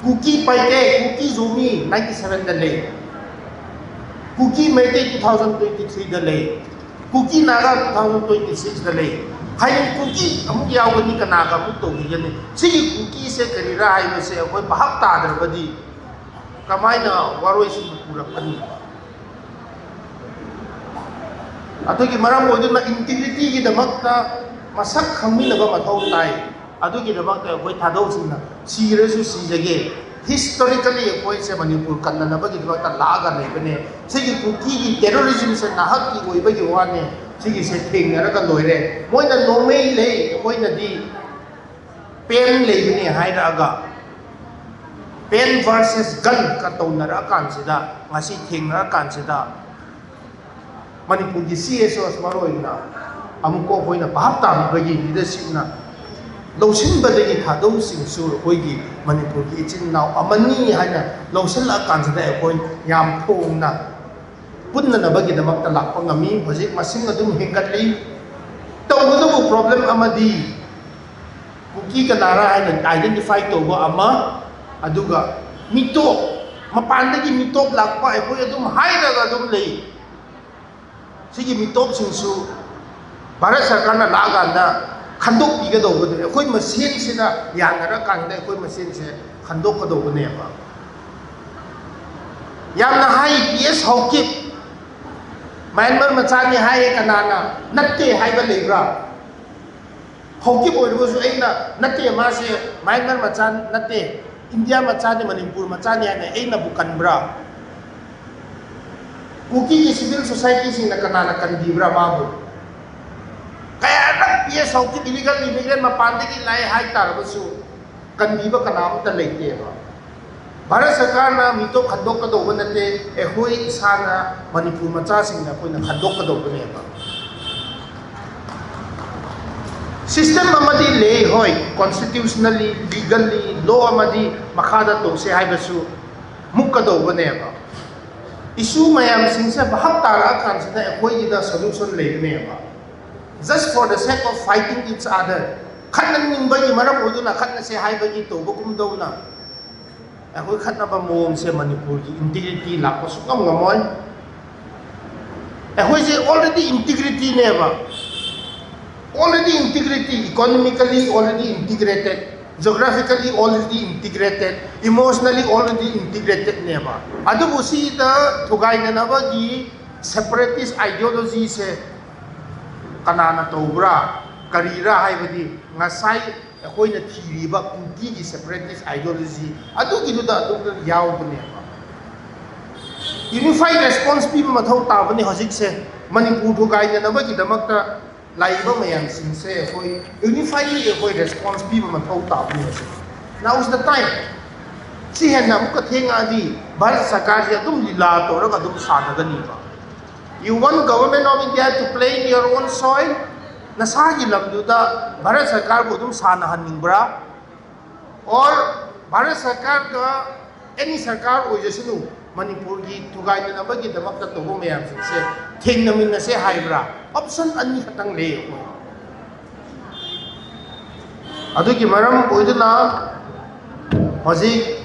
ꯀꯨꯀꯤ ꯄꯥꯏꯇꯦ, ꯀꯨꯀꯤ ꯖꯣꯃꯤ ninety seven ꯗ ꯂꯩ, ꯀꯨꯀꯤ Meitei two thousand twenty three ꯗ ꯂꯩ, ꯀꯨꯀꯤ Naga two thousand twenty six ꯗ ꯂꯩ꯫ ꯍꯌꯦꯡ ꯀꯨꯀꯤ ꯑꯃꯨꯛ ꯌꯥꯎꯒꯅꯤ, ꯀꯅꯥꯒ ꯑꯃꯨꯛ ꯇꯧꯈꯤꯒꯅꯤ? ꯁꯤꯒꯤ ꯀꯨꯀꯤꯁꯦ ꯀꯔꯤꯔꯥ ꯍꯥꯏꯕꯁꯦ ꯑꯩꯈꯣꯏ ꯚꯥꯞ ꯇꯥꯗ꯭ꯔꯕꯗꯤ ꯀꯃꯥꯏꯅ ꯋꯥꯔꯣꯏꯁꯤꯟꯕ ꯄꯨꯔꯛꯀꯅꯤ? ꯑꯗꯨꯒꯤ ꯃꯔꯝ ꯑꯣꯏꯗꯨꯅ integrity ꯒꯤꯗꯃꯛꯇ ꯃꯁꯛ ꯈꯪꯃꯤꯟꯅꯕ ꯃꯊꯧ ꯇꯥꯏ꯫ ꯑꯗꯨꯒꯤꯗꯃꯛꯇ ꯑꯩꯈꯣꯏ ꯊꯥꯗꯧꯁꯤꯡꯅ ꯁꯤꯔꯁꯨ ꯁꯤꯖꯒꯦ, historically ꯑꯩꯈꯣꯏꯁꯦ ꯃꯅꯤꯄꯨꯔ ꯀꯟꯅꯅꯕꯒꯤꯗꯃꯛꯇ ꯂꯥꯛꯑꯒ ꯂꯩꯕꯅꯦ꯫ ꯁꯤꯒꯤ ꯀꯨꯀꯤꯒꯤ terrorism ꯁꯦ ꯅꯍꯥꯛꯀꯤ ꯑꯣꯏꯕꯒꯤ ꯋꯥꯅꯦ꯫ ꯁꯤꯒꯤꯁꯦ ꯊꯦꯡꯅꯔꯒ ꯂꯣꯏꯔꯦ꯫ ꯃꯣꯏꯅ ꯅꯣꯡꯃꯩ ꯂꯩ, ꯑꯩꯈꯣꯏꯅꯗꯤ pen ꯂꯩꯕꯅꯦ ꯍꯥꯏꯔꯛꯑꯒ, pen versus gun ꯀ ꯇꯧꯅꯔꯛꯑꯀꯥꯟꯁꯤꯗ, ꯉꯁꯤ ꯊꯦꯡꯅꯔꯀꯥꯟꯁꯤꯗ, ꯃꯅꯤꯄꯨꯔꯒꯤ C S Os ꯃꯔꯨ ꯑꯣꯏꯅ ꯑꯃꯨꯛꯀ ꯑꯩꯈꯣꯏꯅ ꯚꯥꯞ ꯇꯥꯕꯤꯕꯒꯤ leadership ꯅ ꯂꯧꯁꯤꯟꯕꯗꯒꯤ ꯊꯥꯗꯧꯁꯤꯡꯁꯨ ꯑꯩꯈꯣꯏꯒꯤ ꯃꯅꯤꯄꯨꯔꯒꯤ ꯏꯆꯤꯟ ꯏꯅꯥꯎ ꯑꯃꯅꯤ ꯍꯥꯏꯅ ꯂꯧꯁꯤꯜꯂꯛꯑꯀꯥꯟꯁꯤꯗ ꯑꯩꯈꯣꯏ ꯌꯥꯝ ꯐꯣꯡꯅ ꯄꯨꯟꯅꯅꯕꯒꯤꯗꯃꯛꯇ ꯂꯥꯛꯄ ꯉꯝꯃꯤ꯫ ꯍꯧꯖꯤꯛ ꯃꯁꯤꯡ ꯑꯗꯨꯝ ꯍꯦꯟꯒꯠꯂꯤ꯫ ꯇꯧꯕꯇꯕꯨ problem ꯑꯃꯗꯤ ꯀꯨꯀꯤ ꯀꯅꯥꯔꯥ ꯍꯥꯏꯅ identify ꯇꯧꯕ ꯑꯃ, ꯑꯗꯨꯒ ꯃꯤꯇꯣꯞ, ꯃꯄꯥꯟꯗꯒꯤ ꯃꯤꯇꯣꯞ ꯂꯥꯛꯄ ꯑꯩꯈꯣꯏ ꯑꯗꯨꯝ ꯍꯥꯏꯔꯒ ꯑꯗꯨꯝ ꯂꯩ꯫ ꯁꯤꯒꯤ ꯃꯤꯇꯣꯞꯁꯤꯡꯁꯨ ꯚꯥꯔꯠ ꯁꯔꯀꯥꯔꯅ ꯂꯥꯛꯑꯀꯥꯟꯗ ꯈꯟꯗꯣꯛꯄꯤꯒꯗꯧꯕꯗꯨꯅꯤ꯫ ꯑꯩꯈꯣꯏ ꯃꯁꯦꯟꯁꯤꯅ ꯌꯥꯅꯔꯀꯥꯟꯗ ꯑꯩꯈꯣꯏ ꯃꯁꯦꯟꯁꯦ ꯈꯟꯗꯣꯛꯀꯗꯧꯕꯅꯦꯕ꯫ ꯌꯥꯝꯅ ꯍꯥꯏ, ꯄꯤ ꯑꯦꯁ ꯍꯧꯀꯤꯞ ꯃꯌꯥꯟꯃꯔ ꯃꯆꯥꯅꯤ ꯍꯥꯏꯌꯦ, ꯀꯅꯥꯅ ꯅꯠꯇꯦ ꯍꯥꯏꯕ ꯂꯩꯕ꯭ꯔꯥ? ꯍꯧꯀꯤꯞ ꯑꯣꯏꯔꯒꯁꯨ ꯑꯩꯅ ꯅꯠꯇꯦ, ꯃꯥꯁꯦ ꯃꯌꯥꯟꯃꯔ ꯃꯆꯥ ꯅꯠꯇꯦ, ꯏꯟꯗꯤꯌꯥ ꯃꯆꯥꯅꯤ, ꯃꯅꯤꯄꯨꯔ ꯃꯆꯥꯅꯤ ꯍꯥꯏꯅ ꯑꯩꯅꯕꯨ ꯀꯟꯕ꯭ꯔꯥ? ꯀꯨꯀꯤꯒꯤ civil societyꯁꯤꯡꯅ ꯀꯅꯥꯅ ꯀꯟꯕꯤꯕ꯭ꯔꯥ ꯃꯥꯕꯨ? ꯀꯌꯥꯔꯛ ꯄꯤ ꯑꯦꯁ ꯍꯧꯀꯤꯞ illegal immigrant ꯃꯄꯥꯟꯗꯒꯤ ꯂꯥꯛꯑꯦ ꯍꯥꯏ ꯇꯥꯔꯒꯁꯨ ꯀꯟꯕꯤꯕ ꯀꯅꯥ ꯑꯃꯠꯇ ꯂꯩꯇꯦꯕ꯫ ꯚꯥꯔꯠ ꯁꯔꯀꯥꯔꯅ ꯃꯤꯇꯣꯞ ꯈꯟꯗꯣꯛꯀꯗꯧꯕ ꯅꯠꯇꯦ, ꯑꯩꯈꯣꯏ ꯏꯁꯥꯅ ꯃꯅꯤꯄꯨꯔ ꯃꯆꯥꯁꯤꯡꯅ ꯑꯩꯈꯣꯏꯅ ꯈꯟꯗꯣꯛꯀꯗꯧꯕꯅꯦꯕ꯫ System ꯑꯃꯗꯤ ꯂꯩ, ꯍꯣꯏ, constitutionally, legally, law ꯑꯃꯗꯤ ꯃꯈꯥꯗ ꯇꯧꯁꯦ ꯍꯥꯏꯕꯁꯨ ꯃꯨꯛꯀꯗꯧꯕꯅꯦꯕ꯫ Issue ꯃꯌꯥꯝꯁꯤꯡꯁꯦ ꯚꯥꯞ ꯇꯥꯔꯛꯑꯀꯥꯟꯁꯤꯗ ꯑꯩꯈꯣꯏꯒꯤꯗ solution ꯂꯩꯒꯅꯦꯕ꯫ Just for the sake of fighting each other, ꯈꯠꯅꯅꯤꯡꯕꯒꯤ ꯃꯔꯝ ꯑꯣꯏꯗꯨꯅ ꯈꯠꯅꯁꯦ ꯍꯥꯏꯕꯒꯤ ꯇꯧꯕꯒꯨꯝꯗꯧꯅ ꯑꯩꯈꯣꯏ ꯈꯠꯅꯕ ꯃꯑꯣꯡꯁꯦ ꯃꯅꯤꯄꯨꯔꯒꯤ integrity ꯂꯥꯛꯄ ꯁꯨꯡꯉꯝ ꯉꯝꯃꯣꯏ꯫ ꯑꯩꯈꯣꯏꯁꯦ already integrityꯅꯦꯕ, already integrity, economically already integrated, geographically already integrated, emotionally already integratedꯅꯦꯕ꯫ ꯑꯗꯨꯕꯨ ꯁꯤꯗ ꯊꯨꯒꯥꯏꯅꯅꯕꯒꯤ separatist ideologyꯁꯦ ꯀꯅꯥꯅ ꯇꯧꯕ꯭ꯔꯥ, ꯀꯔꯤꯔꯥ ꯍꯥꯏꯕꯗꯤ ꯉꯁꯥꯏ ꯑꯩꯈꯣꯏꯅ ꯊꯤꯔꯤꯕ ꯀꯨꯀꯤꯒꯤ separatist ideology ꯑꯗꯨꯒꯤꯗꯨꯗ ꯑꯗꯨꯝ ꯌꯥꯎꯕꯅꯦꯕ꯫ Unified response ꯄꯤꯕ ꯃꯊꯧ ꯇꯥꯕꯅꯤ ꯍꯧꯖꯤꯛꯁꯦ꯫ ꯃꯅꯤꯄꯨꯔ ꯊꯨꯒꯥꯏꯅꯅꯕꯒꯤꯗꯃꯛꯇ ꯂꯥꯛꯏꯕ ꯃꯌꯥꯝꯁꯤꯡꯁꯦ ꯑꯩꯈꯣꯏ unifyly ꯑꯩꯈꯣꯏ response ꯄꯤꯕ ꯃꯊꯧ ꯇꯥꯕꯅꯤ ꯍꯧꯖꯤꯛ꯫ Now is the time꯫ ꯁꯤ ꯍꯦꯟꯅ ꯑꯃꯨꯛꯀ ꯊꯦꯡꯉꯛꯑꯗꯤ ꯚꯥꯔꯠ ꯁꯔꯀꯥꯔꯁꯦ ꯑꯗꯨꯝ ꯂꯤꯂꯥ ꯇꯧꯔꯒ ꯑꯗꯨꯝ ꯁꯥꯟꯅꯒꯅꯤꯕ꯫ You want government of India to play in your own soil? ꯅꯁꯥꯒꯤ ꯂꯝꯗꯨꯗ ꯚꯥꯔꯠ ꯁꯔꯀꯥꯔꯕꯨ ꯑꯗꯨꯝ ꯁꯥꯟꯅꯍꯟꯅꯤꯡꯕ꯭ꯔꯥ? Or ꯚꯥꯔꯠ ꯁꯔꯀꯥꯔꯒ any ꯁꯔꯀꯥꯔ ꯑꯣꯏꯖꯁꯅꯨ, ꯃꯅꯤꯄꯨꯔꯒꯤ ꯊꯨꯒꯥꯏꯅꯅꯕꯒꯤꯗꯃꯛꯇ ꯇꯧꯕ ꯃꯌꯥꯝꯁꯤꯡꯁꯦ ꯊꯦꯡꯅꯃꯤꯟꯅꯁꯦ ꯍꯥꯏꯕ꯭ꯔꯥ? Option ꯑꯅꯤꯈꯛꯇꯪ ꯂꯩ ꯑꯩꯈꯣꯏ꯫ ꯑꯗꯨꯒꯤ ꯃꯔꯝ ꯑꯣꯏꯗꯨꯅ ꯍꯧꯖꯤꯛ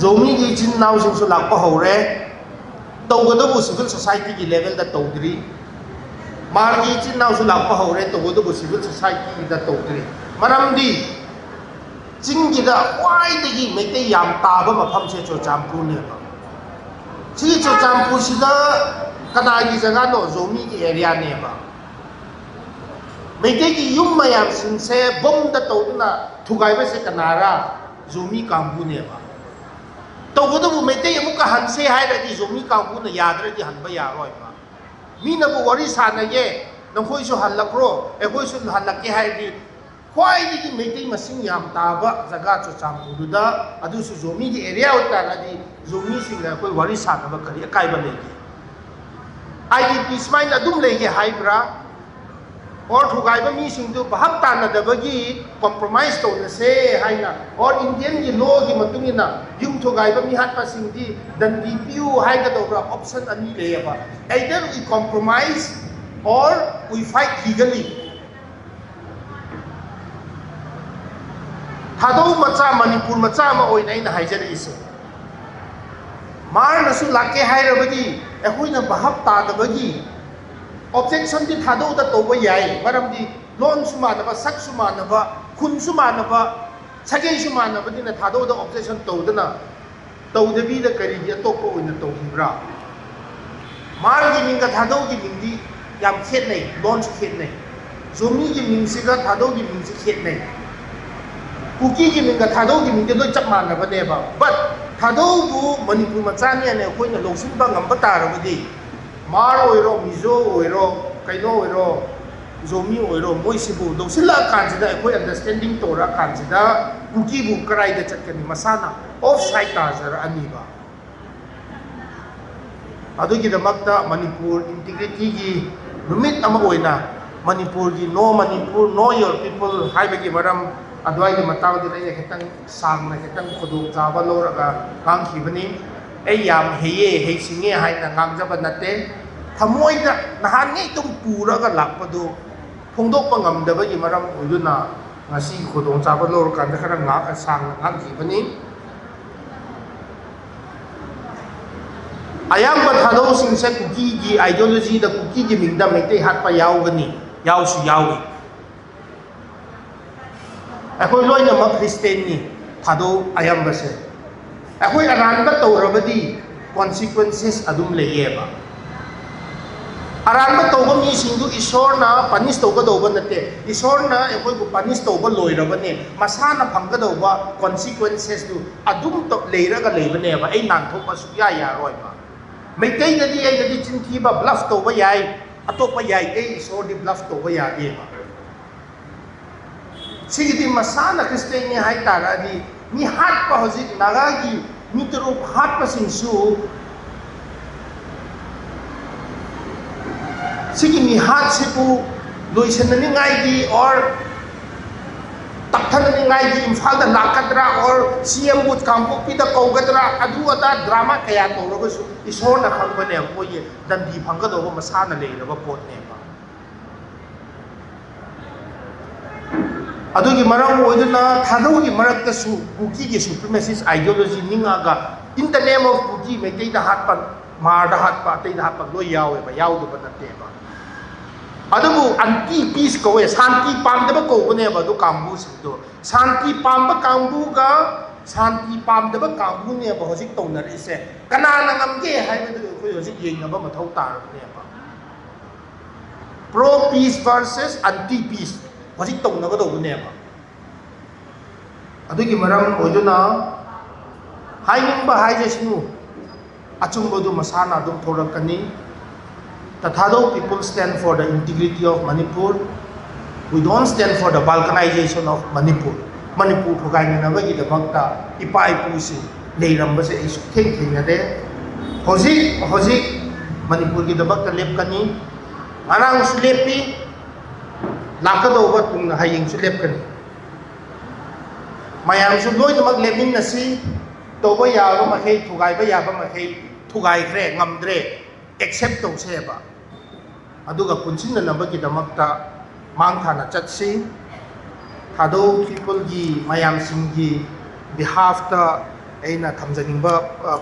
ꯖꯣꯃꯤꯒꯤ ꯏꯆꯤꯟ ꯏꯅꯥꯎꯁꯤꯡꯁꯨ ꯂꯥꯛꯄ ꯍꯧꯔꯦ꯫ ꯇꯧꯒꯗꯕꯨ civil society ꯒꯤ level ꯗ ꯇꯧꯗ꯭ꯔꯤ꯫ ꯃꯥꯔꯒꯤ ꯏꯆꯤꯟ ꯏꯅꯥꯎꯁꯨ ꯂꯥꯛꯄ ꯍꯧꯔꯦ, ꯇꯧꯒꯗꯕꯨ civil society ꯗ ꯇꯧꯗ꯭ꯔꯤ꯫ ꯃꯔꯝꯗꯤ ꯆꯤꯡꯒꯤꯗ ꯈ꯭ꯋꯥꯏꯗꯒꯤ ꯃꯩꯇꯩ ꯌꯥꯝ ꯇꯥꯕ ꯃꯐꯝꯁꯦ ꯆꯨꯔꯆꯥꯟꯄꯨꯔꯅꯦꯕ꯫ ꯁꯤꯒꯤ ꯆꯨꯔꯆꯥꯟꯄꯨꯔꯁꯤꯗ ꯀꯅꯥꯒꯤ ꯖꯒꯥꯅꯣ? ꯖꯣꯃꯤꯒꯤ area ꯅꯦꯕ꯫ ꯃꯩꯇꯩꯒꯤ ꯌꯨꯝ ꯃꯌꯥꯝꯁꯤꯡꯁꯦ ꯕꯣꯝꯗ ꯇꯧꯗꯨꯅ ꯊꯨꯒꯥꯏꯕꯁꯦ ꯀꯅꯥꯔꯥ? ꯖꯣꯃꯤ ꯀꯥꯡꯕꯨꯅꯦꯕ꯫ ꯇꯧꯕꯇꯕꯨ ꯃꯩꯇꯩ ꯑꯃꯨꯛꯀ ꯍꯟꯁꯦ ꯍꯥꯏꯔꯗꯤ ꯖꯣꯃꯤ ꯀꯥꯡꯕꯨꯅ ꯌꯥꯗ꯭ꯔꯗꯤ ꯍꯟꯕ ꯌꯥꯔꯣꯏꯕ꯫ ꯃꯤꯅꯕꯨ ꯋꯥꯔꯤ ꯁꯥꯟꯅꯒꯦ, "ꯅꯈꯣꯏꯁꯨ ꯍꯜꯂꯛꯈ꯭ꯔꯣ, ꯑꯩꯈꯣꯏꯁꯨ ꯍꯜꯂꯛꯀꯦ" ꯍꯥꯏꯔꯗꯤ ꯈ꯭ꯋꯥꯏꯗꯒꯤ ꯃꯩꯇꯩ ꯃꯁꯤꯡ ꯌꯥꯝ ꯇꯥꯕ ꯖꯒꯥ ꯆꯨꯔꯆꯥꯟꯄꯨꯔꯗꯨꯗ, ꯑꯗꯨꯁꯨ ꯖꯣꯃꯤꯒꯤ area ꯑꯣꯏꯇꯥꯔꯒꯗꯤ ꯖꯣꯃꯤꯁꯤꯡꯒ ꯑꯩꯈꯣꯏ ꯋꯥꯔꯤ ꯁꯥꯟꯅꯕ ꯀꯔꯤ ꯑꯀꯥꯏꯕ ꯂꯩꯒꯦ? IDP ꯁꯨꯃꯥꯏꯅ ꯑꯗꯨꯝ ꯂꯩꯒꯦ ꯍꯥꯏꯕ꯭ꯔꯥ? Or ꯊꯨꯒꯥꯏꯕ ꯃꯤꯁꯤꯡꯗꯨ ꯚꯥꯞ ꯇꯥꯅꯗꯕꯒꯤ compromise ꯇꯧꯅꯁꯦ ꯍꯥꯏꯅ, or Indian ꯒꯤ law ꯒꯤ ꯃꯇꯨꯡ ꯏꯟꯅ ꯌꯨꯝ ꯊꯨꯒꯥꯏꯕ ꯃꯤ ꯍꯥꯠꯄꯁꯤꯡꯗꯤ ꯗꯟꯗꯤ ꯄꯤꯌꯨ ꯍꯥꯏꯒꯗꯧꯕ꯭ꯔꯥ? Option ꯑꯅꯤ ꯂꯩꯌꯦꯕ꯫ Either we compromise or we fight legally. ꯊꯥꯗꯧ ꯃꯆꯥ, ꯃꯅꯤꯄꯨꯔ ꯃꯆꯥ ꯑꯃ ꯑꯣꯏꯅ ꯑꯩꯅ ꯍꯥꯏꯖꯔꯛꯏꯁꯦ, ꯃꯥꯔꯅꯁꯨ ꯂꯥꯛꯀꯦ ꯍꯥꯏꯔꯕꯗꯤ ꯑꯩꯈꯣꯏꯅ ꯚꯥꯞ ꯇꯥꯗꯕꯒꯤ objection ꯗꯤ ꯊꯥꯗꯧꯗ ꯇꯧꯕ ꯌꯥꯏ꯫ ꯃꯔꯝꯗꯤ ꯂꯣꯟꯁꯨ ꯃꯥꯟꯅꯕ, ꯁꯛꯁꯨ ꯃꯥꯟꯅꯕ, ꯈꯨꯟꯁꯨ ꯃꯥꯟꯅꯕ, ꯁꯥꯒꯩꯁꯨ ꯃꯥꯟꯅꯕꯅꯤꯅ ꯊꯥꯗꯧꯗ objection ꯇꯧꯗꯅ ꯇꯧꯗꯕꯤꯗ ꯀꯔꯤꯒꯤ ꯑꯇꯣꯞꯄ ꯑꯣꯏꯅ ꯇꯧꯈꯤꯕ꯭ꯔꯥ? ꯃꯥꯔꯒꯤ ꯃꯤꯡꯒ ꯊꯥꯗꯧꯒꯤ ꯃꯤꯡꯗꯤ ꯌꯥꯝ ꯈꯦꯠꯅꯩ, ꯂꯣꯟꯁꯨ ꯈꯦꯠꯅꯩ꯫ ꯖꯣꯃꯤꯒꯤ ꯃꯤꯡꯁꯤꯒ ꯊꯥꯗꯧꯒꯤ ꯃꯤꯡꯁꯤ ꯈꯦꯠꯅꯩ꯫ ꯀꯨꯀꯤꯒꯤ ꯃꯤꯡꯒ ꯊꯥꯗꯧꯒꯤ ꯃꯤꯡꯗꯤ ꯂꯣꯏ ꯆꯞ ꯃꯥꯟꯅꯕꯅꯦꯕ, but ꯊꯥꯗꯧꯕꯨ ꯃꯅꯤꯄꯨꯔ ꯃꯆꯥꯅꯤ ꯍꯥꯏꯅ ꯑꯩꯈꯣꯏꯅ ꯂꯧꯁꯤꯟꯕ ꯉꯝꯕ ꯇꯥꯔꯕꯗꯤ, ꯃꯥꯔ ꯑꯣꯏꯔꯣ, ꯃꯤꯖꯣ ꯑꯣꯏꯔꯣ, ꯀꯩꯅꯣ ꯑꯣꯏꯔꯣ, ꯖꯣꯃꯤ ꯑꯣꯏꯔꯣ, ꯃꯣꯏꯁꯤꯕꯨ ꯂꯧꯁꯤꯜꯂꯛꯑꯀꯥꯟꯁꯤꯗ ꯑꯩꯈꯣꯏ understanding ꯇꯧꯔꯛꯑꯀꯥꯟꯁꯤꯗ ꯀꯨꯀꯤꯕꯨ ꯀꯗꯥꯏꯗ ꯆꯠꯀꯅꯤ? ꯃꯁꯥꯅ off side ꯇꯥꯖꯔꯛꯑꯅꯤꯕ꯫ ꯑꯗꯨꯒꯤꯗꯃꯛꯇ ꯃꯅꯤꯄꯨꯔ integrity ꯒꯤ ꯅꯨꯃꯤꯠ ꯑꯃ ꯑꯣꯏꯅ ꯃꯅꯤꯄꯨꯔꯒꯤ No Manipur, Know Your People ꯍꯥꯏꯕꯒꯤ ꯃꯔꯝ ꯑꯗꯨꯋꯥꯏꯒꯤ ꯃꯇꯥꯡꯗꯨꯗ ꯑꯩꯅ ꯈꯤꯇꯪ ꯁꯥꯡꯅ, ꯈꯤꯇꯪ ꯈꯨꯗꯣꯡꯆꯥꯕ ꯂꯧꯔꯒ ꯉꯥꯡꯈꯤꯕꯅꯤ꯫ ꯑꯩ ꯌꯥꯝ ꯍꯩꯌꯦ, ꯍꯩꯁꯤꯡꯉꯦ ꯍꯥꯏꯅ ꯉꯥꯡꯖꯕ ꯅꯠꯇꯦ꯫ ꯊꯃꯣꯏꯗ ꯅꯍꯥꯟꯉꯩ ꯑꯗꯨꯝ ꯄꯨꯔꯒ ꯂꯥꯛꯄꯗꯨ ꯐꯣꯡꯗꯣꯛꯄ ꯉꯝꯗꯕꯒꯤ ꯃꯔꯝ ꯑꯣꯏꯗꯨꯅ ꯉꯁꯤꯒꯤ ꯈꯨꯗꯣꯡꯆꯥꯕ ꯂꯧꯔꯀꯥꯟꯗ ꯈꯔ ꯉꯥꯡ-, ꯁꯥꯡꯅ ꯉꯥꯡꯈꯤꯕꯅꯤ꯫ ꯑꯌꯥꯝꯕ ꯊꯥꯗꯧꯁꯤꯡꯁꯦ ꯀꯨꯀꯤꯒꯤ ideologyꯗ, ꯀꯨꯀꯤꯒꯤ ꯃꯤꯡꯗ ꯃꯩꯇꯩ ꯍꯥꯠꯄ ꯌꯥꯎꯒꯅꯤ, ꯌꯥꯎꯁꯨ ꯌꯥꯎꯏ꯫ ꯑꯩꯈꯣꯏ ꯂꯣꯏꯅꯃꯛ ꯈ꯭ꯔꯤꯁꯇꯦꯟꯅꯤ, ꯊꯥꯗꯧ ꯑꯌꯥꯝꯕꯁꯦ꯫ ꯑꯩꯈꯣꯏ ꯑꯔꯥꯟꯕ ꯇꯧꯔꯕꯗꯤ consequences ꯑꯗꯨꯝ ꯂꯩꯌꯦꯕ꯫ ꯑꯔꯥꯟꯕ ꯇꯧꯕ ꯃꯤꯁꯤꯡꯗꯨ ꯏꯁꯣꯔꯅ punish ꯇꯧꯒꯗꯧꯕ ꯅꯠꯇꯦ꯫ ꯏꯁꯣꯔꯅ ꯑꯩꯈꯣꯏꯕꯨ punish ꯇꯧꯕ ꯂꯣꯏꯔꯕꯅꯦ꯫ ꯃꯁꯥꯅ ꯐꯪꯒꯗꯧꯕ consequencesꯇꯨ ꯑꯗꯨꯝ ꯇꯧ-, ꯂꯩꯔꯒ ꯂꯩꯕꯅꯦꯕ꯫ ꯑꯩ ꯅꯥꯟꯊꯣꯛꯄ ꯁꯨꯛꯌꯥ ꯌꯥꯔꯣꯏꯕ꯫ ꯃꯩꯇꯩꯗꯗꯤ ꯑꯩꯅꯗꯤ ꯆꯤꯟꯊꯤꯕ, bluff ꯇꯧꯕ ꯌꯥꯏ, ꯑꯇꯣꯞꯄ ꯌꯥꯏ꯫ ꯑꯩ ꯏꯁꯣꯔꯗꯤ bluff ꯇꯧꯕ ꯌꯥꯗꯦꯕ꯫ ꯁꯤꯒꯤꯗꯤ ꯃꯁꯥꯅ ꯈ꯭ꯔꯤꯁꯇꯦꯟꯅꯤ ꯍꯥꯏ ꯇꯥꯔꯗꯤ, ꯃꯤ ꯍꯥꯠꯄ, ꯍꯧꯖꯤꯛ ꯅꯥꯒꯥꯒꯤ ꯃꯤ ꯇꯔꯨꯛ ꯍꯥꯠꯄꯁꯤꯡꯁꯨ, ꯁꯤꯒꯤ ꯃꯤꯍꯥꯠꯁꯤꯕꯨ ꯂꯣꯏꯁꯤꯟꯅꯅꯤꯡꯉꯥꯏꯒꯤ or ꯇꯞꯊꯅꯅꯤꯡꯉꯥꯏꯒꯤ ꯏꯝꯐꯥꯜꯗ ꯂꯥꯛꯀꯗ꯭ꯔꯥ, or CM booth ꯀꯥꯡꯄꯣꯛꯄꯤꯗ ꯀꯧꯒꯗ꯭ꯔꯥ, ꯑꯗꯨ ꯑꯗꯥ drama ꯀꯌꯥ ꯇꯧꯔꯒꯁꯨ ꯏꯁꯣꯔꯅ ꯈꯪꯕꯅꯦ, ꯃꯣꯏꯒꯤ ꯗꯟꯗꯤ ꯐꯪꯒꯗꯧꯕ ꯃꯁꯥꯅ ꯂꯩꯔꯕ ꯄꯣꯠꯅꯦꯕ꯫ ꯑꯗꯨꯒꯤ ꯃꯔꯝ ꯑꯣꯏꯗꯨꯅ ꯊꯥꯗꯧꯒꯤ ꯃꯔꯛꯇꯁꯨ ꯀꯨꯀꯤꯒꯤ supremacist ideology ꯅꯤꯡꯉꯛꯑꯒ, in the name of ꯀꯨꯀꯤ, ꯃꯩꯇꯩꯗ ꯍꯥꯠꯄ, ꯃꯥꯔꯗ ꯍꯥꯠꯄ, ꯑꯇꯩꯗ ꯍꯥꯠꯄ ꯂꯣꯏ ꯌꯥꯎꯋꯦꯕ, ꯌꯥꯎꯗꯕ ꯅꯠꯇꯦꯕ꯫ ꯑꯗꯨꯕꯨ anti peace ꯀꯧꯋꯦ, ꯁꯥꯟꯇꯤ ꯄꯥꯝꯗꯕ ꯀꯧꯕꯅꯦꯕ ꯑꯗꯨ ꯀꯥꯡꯕꯨꯁꯤꯡꯗꯣ꯫ ꯁꯥꯟꯇꯤ ꯄꯥꯝꯕ ꯀꯥꯡꯕꯨꯒ ꯁꯥꯟꯇꯤ ꯄꯥꯝꯗꯕ ꯀꯥꯡꯕꯨꯅꯦꯕ ꯍꯧꯖꯤꯛ ꯇꯧꯅꯔꯛꯏꯁꯦ꯫ ꯀꯅꯥꯅ ꯉꯝꯒꯦ ꯍꯥꯏꯕꯗꯨ ꯑꯩꯈꯣꯏ ꯍꯧꯖꯤꯛ ꯌꯦꯡꯅꯕ ꯃꯊꯧ ꯇꯥꯔꯕꯅꯦꯕ꯫ Pro peace versus anti peace ꯍꯧꯖꯤꯛ ꯇꯧꯅꯒꯗꯧꯕꯅꯦꯕ꯫ ꯑꯗꯨꯒꯤ ꯃꯔꯝ ꯑꯣꯏꯗꯨꯅ ꯍꯥꯏꯅꯤꯡꯕ ꯍꯥꯏꯖꯁꯅꯨ, ꯑꯆꯨꯝꯕꯗꯨ ꯃꯁꯥꯅ ꯑꯗꯨꯝ ꯊꯣꯛꯂꯛꯀꯅꯤ꯫ The Thadou people stand for the integrity of Manipur. We don't stand for the balkanization of Manipur. Manipur ꯊꯨꯒꯥꯏꯅꯅꯕꯒꯤꯗꯃꯛꯇ ꯏꯄꯥ ꯏꯄꯨꯁꯤꯡ ꯂꯩꯔꯝꯕꯁꯦ ꯑꯩ ꯁꯨꯛꯊꯦꯡ ꯊꯦꯡꯅꯗꯦ꯫ ꯍꯧꯖꯤꯛ, ꯍꯧꯖꯤꯛ ꯃꯅꯤꯄꯨꯔꯒꯤꯗꯃꯛꯇ ꯂꯦꯞꯀꯅꯤ꯫ ꯉꯔꯥꯡꯁꯨ ꯂꯦꯞꯄꯤ, ꯂꯥꯛꯀꯗꯧꯕ ꯇꯨꯡꯅ ꯍꯌꯦꯡꯁꯨ ꯂꯦꯞꯀꯅꯤ꯫ ꯃꯌꯥꯝꯁꯨ ꯂꯣꯏꯅꯃꯛ ꯂꯦꯞꯃꯤꯟꯅꯁꯤ꯫ ꯇꯧꯕ ꯌꯥꯕ ꯃꯈꯩ, ꯊꯨꯒꯥꯏꯕ ꯌꯥꯕ ꯃꯈꯩ ꯊꯨꯒꯥꯏꯈ꯭ꯔꯦ, ꯉꯝꯗ꯭ꯔꯦ, ꯑꯦꯛꯁꯦꯞ ꯇꯧꯁꯦꯕ꯫ ꯑꯗꯨꯒ ꯄꯨꯟꯁꯤꯟꯅꯅꯕꯒꯤꯗꯃꯛꯇ ꯃꯥꯡ ꯊꯥꯅ ꯆꯠꯁꯤ꯫ ꯊꯥꯗꯧ ꯄꯤꯄꯜꯒꯤ ꯃꯌꯥꯝꯁꯤꯡꯒꯤ ꯕꯤꯍꯥꯐꯇ ꯑꯩꯅ ꯊꯝꯖꯅꯤꯡꯕ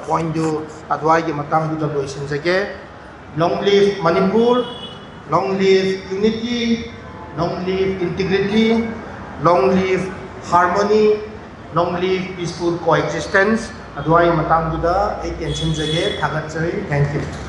ꯄꯣꯏꯟꯗꯨ ꯑꯗꯨꯋꯥꯏꯒꯤ ꯃꯇꯥꯡꯗꯨꯗ ꯂꯣꯏꯁꯤꯟꯖꯒꯦ꯫ Long live Manipur, long live unity, long live integrity, long live harmony, long live peaceful coexistence꯫ ꯑꯗꯨꯋꯥꯏ ꯃꯇꯥꯡꯗꯨꯗ ꯑꯩ ꯇꯦꯟꯁꯤꯟꯖꯒꯦ꯫ ꯊꯥꯒꯠꯆꯔꯤ꯫ Thank you꯫